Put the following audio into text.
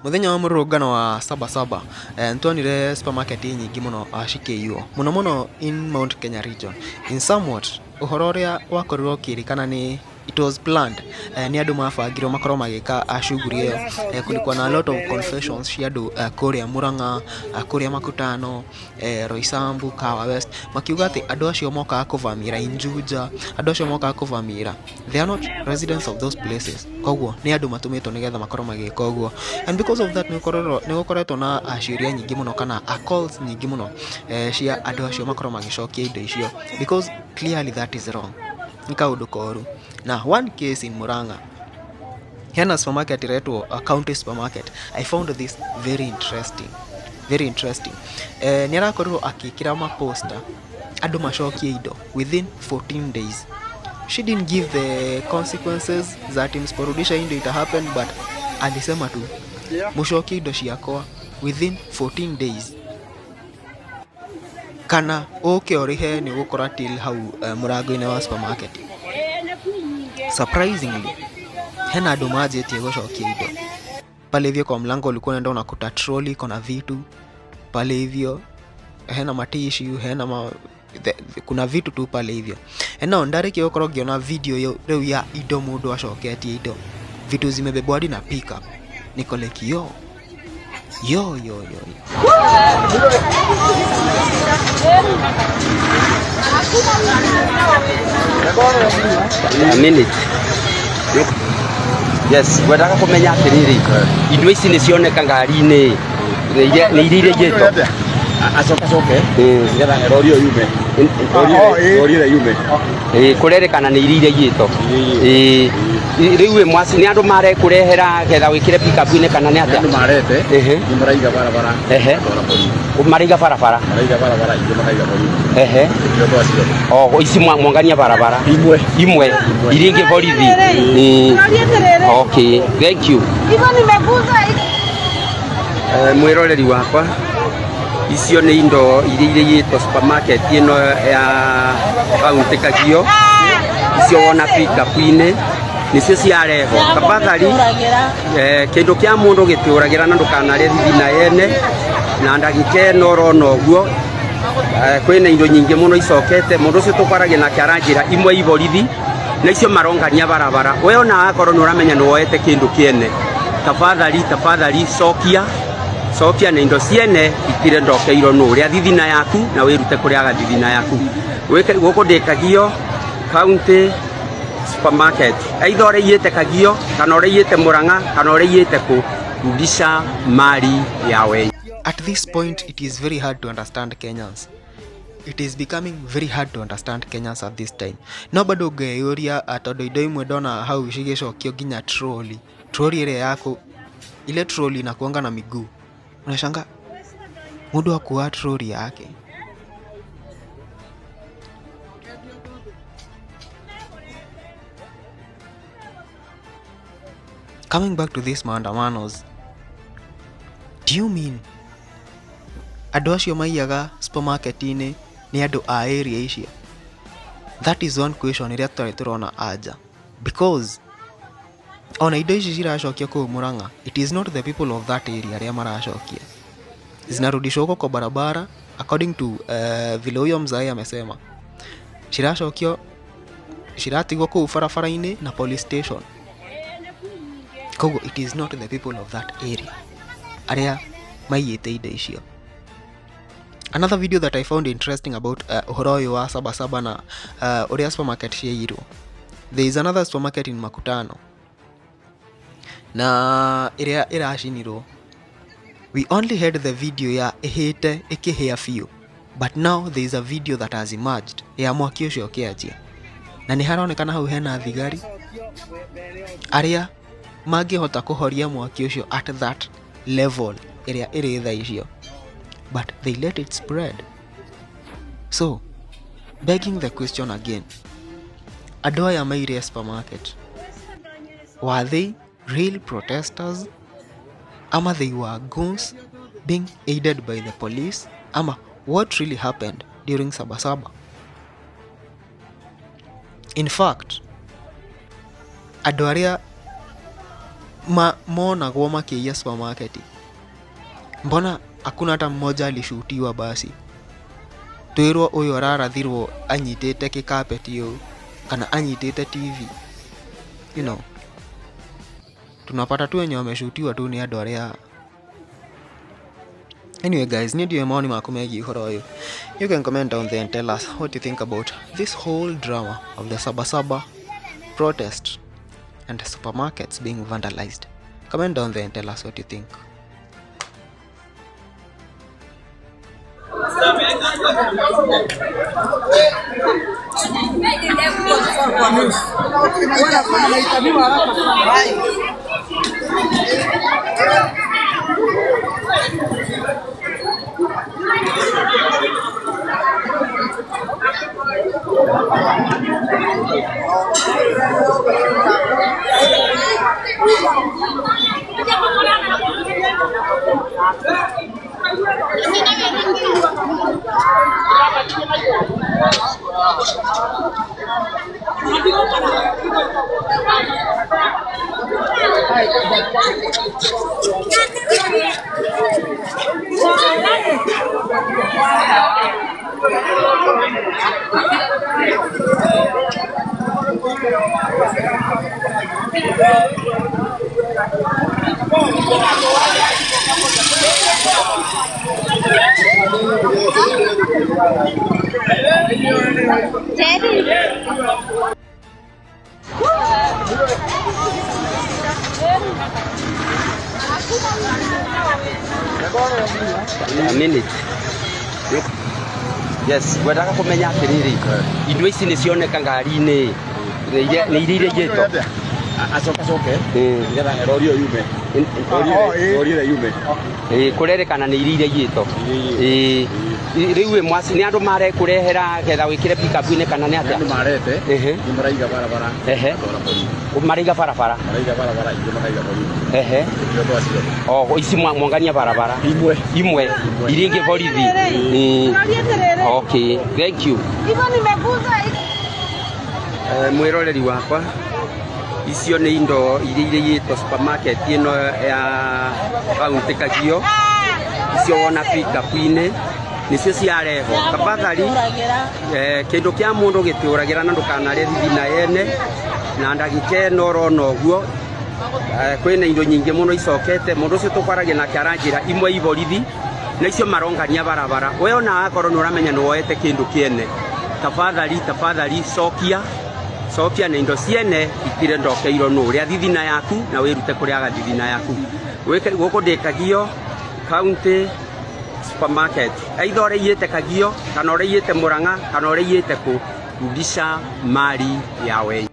Muthenya wa mũrũrũngano wa Sabasaba nĩtuonire supermarket nyingĩ mũno cikĩiywo mũno mũno in Mount Kenya region. In somewhat ũhoro ũrĩa wakorirwo ũkĩrĩkana nĩ it was planned, nĩ andũ mabangirwo makorwo magĩka shughuli ĩyo. Kulikuwa na a lot of confessions cia andũ kũrĩa Murang'a, kũrĩa Makutano, Roysambu, Kahawa West, makiuga atĩ andũ acio mokaga kũvamĩra in Juja, andũ acio mokaga kũvamĩra, they are not residents of those places, koguo nĩ andũ matũmĩtwo nĩgetha makorwo magĩka ũguo. And because of that nĩ gũkoretwo na ciũria nyingĩ mũno kana calls nyingĩ mũno cia andũ acio makorwo magĩcokia indo icio, because clearly that is wrong, nĩ kaũndũ koru. Na one case in Murang'a, hena supermarket iretwo County Supermarket. I found this very interesting, very interesting. Nĩ arakorirwo akĩkĩra maposta andũ macokie indo within 14 days. She didn't give the consequences za ati msiporudisha indo ita happen, but alisema tu mucokie indo ciakwa within 14 days kana ũke ũrĩhe nĩ ũgũkora till hau mũrango-inĩ wa supermarket. Surprisingly, hena andũ manjĩtie gũcokia indo pale hivyo kwa mlango. Ulikuwa unaenda unakuta trolley iko na vitu pale hivyo, hena matishu, hena ma, kuna vitu tu pale hivyo. And now ndarĩkia gũkorwo ngĩona video ĩyo rĩu ya indo mũndũ acoketie indo, vitu zimebebwa hadi na pickup, niko like yo yo yo yo yo. A minute. Yes, ngwendaga kũmenya atĩrĩrĩ, indo ici nĩ cioneka ngari-inĩ nĩ iria iraiyĩtwo. Acoke coke nĩgetha rori ĩyo yume, rori ĩrĩa yume. Ĩĩ, kũrerĩkana nĩ iria iraiyĩtwo. Ĩĩ, rĩu ĩ mwaci nĩ andũ marekũrehera getha wĩkĩre pickup-inĩ kana nĩ atĩa? Andũ marete nĩ maraiga barabara. Twara borithi. Maraiga barabara. Maraiga barabara, ingĩ makaiga borithi. Nĩkĩo twaciona. O ici mwangania barabara. Imwe. Imwe iria ingĩ borithi. Okay, thank you. Hivyo nimeguza. Mwĩroreri wakwa, icio nĩ indo iria iraiyĩtwo supermarket ĩno ya kaunti Kagio. Icio wona pickup-inĩ nĩcio ciarehwo. Tafadhali, kĩndũ kĩa mũndũ gĩtiũragĩra na ndũkanarĩe thithina yene na ndagĩka ĩno ũrona ũguo. Kwĩna indo nyingĩ mũno icokete. Mũndũ ũcio tũkwaragia nake aranjĩra imwe i borithi na icio marongania barabara. We ona akorwo nĩ ũramenya nĩ woete kĩndũ kĩene, tafadhali, tafadhali cokia cokia na indo ciene itire ndokeirwo nũ. Rĩa thithina yaku na wĩrute kũrĩaga thithina yaku. Gũkũ ndĩ Kagio County Supermarket. Either ũraiyĩte Kagio kana ũraiyĩte Murang'a kana ũraiyĩte kũ, rudisha mali ya wenyewe. At this point it is very hard to understand Kenyans. It is becoming very hard to understand Kenyans at this time. No bado ngeyũria tondũ indo imwe ndona hau cigĩcokio nginya trolley. Trolley ĩrĩa yaku, ile trolley inakuanga na miguu. Unashanga mũndũ akua trolley yake. Coming back to these maandamanos, do you mean andũ acio maiyaga supermarket-inĩ nĩ andũ a area icio? That is one question ĩrĩa tũtarĩ tũrona anja, because ona indo ici ciracokio kũu Murang'a, it is not the people of that area arĩa maracokia, zinarudishwa huko kwa barabara according to vile huyo mzae amesema, ciracokio ciratigwo kũu barabara-inĩ na police station. Koguo it is not the people of that area arĩa maiyĩte indo icio. Another video that I found interesting about ũhoro ũyũ wa Sabasaba na ũrĩa supermarket ciaiyirwo, there is another supermarket in Makutano na ĩrĩa ĩracinirwo. We only had the video ya ĩhĩte ĩkĩhĩa biũ, but now there is a video that has emerged ya mwaki ũcio ũkĩanjia, na nĩ haronekana hau hena thigari arĩa mangĩhota kũhoria mwaki ũcio at that level ĩrĩa ĩrĩ thaa icio, but they let it spread. So begging the question again, andũ aya maire supermarket, were they real protesters ama they were goons being aided by the police, ama what really happened during Sabasaba? In fact, andũ arĩa Monagwo makĩiya supermarket, mbona hakuna hata mmoja alishutiwa? Basi twĩrwo ũyũ ararathirwo anyitĩte kĩkapeti ũũ kana anyitĩte TV. Tunapata tu wenye wameshutiwa tu nĩ andũ arĩa. Anyway guys, niĩ ndiũĩ maoni maku megiĩ ũhoro ũyũ. You can comment down there and tell us what you think about this whole drama of the Sabasaba protest and supermarkets being vandalized. Comment down there and tell us what you think. A minute. Yes, ngwendaga kũmenya atĩrĩrĩ, indo ici nĩ cioneka ngari-inĩ, nĩ iria irĩgĩtwo. Acoke acoke nĩgetha rori ĩyo yume. Rori ĩrĩa yume. Ĩĩ, kũrerĩkana nĩ iria irĩgĩtwo. Ĩĩ, rĩu ĩ mwaci nĩ andũ marekũrehera getha wĩkĩre pickup-inĩ kana nĩ atĩa? Andũ marete nĩ maraiga barabara. Twara borithi. Maraiga barabara. Maraiga barabara, ingĩ makaiga borithi. Nĩkĩo twaciona. O ici mwangania barabara. Imwe. Imwe iria ingĩ borithi. Ĩĩ. Okay, thank you. Hivyo nimeguza. Mwĩroreri wakwa, icio nĩ indo iria irĩgĩtwo supermarket ĩno ya kaunti Kagio, icio wona pickup-inĩ nĩcio ciarehwo. Tafadhali, kĩndũ kĩa mũndũ gĩtiũragĩra na ndũkanarĩe thithina yene na ndagĩka ĩno ũrona ũguo. Kwĩna indo nyingĩ mũno icokete. Mũndũ ũcio tũkwaragia nake aranjĩra imwe i borithi na icio marongania barabara. We ona akorwo nĩ ũramenya nĩ woete kĩndũ kĩene, tafadhali, tafadhali, cokia cokia na indo ciene itire ndokeirwo nũ. Rĩa thithina yaku na wĩrute kũrĩaga thithina yaku. Gũkũ ndĩ Kagio County Supermarket. Either ũrĩiyĩte Kagio kana ũrĩiyĩte Murang'a kana ũrĩiyĩte kũ, rudisha mali ya wenyewe.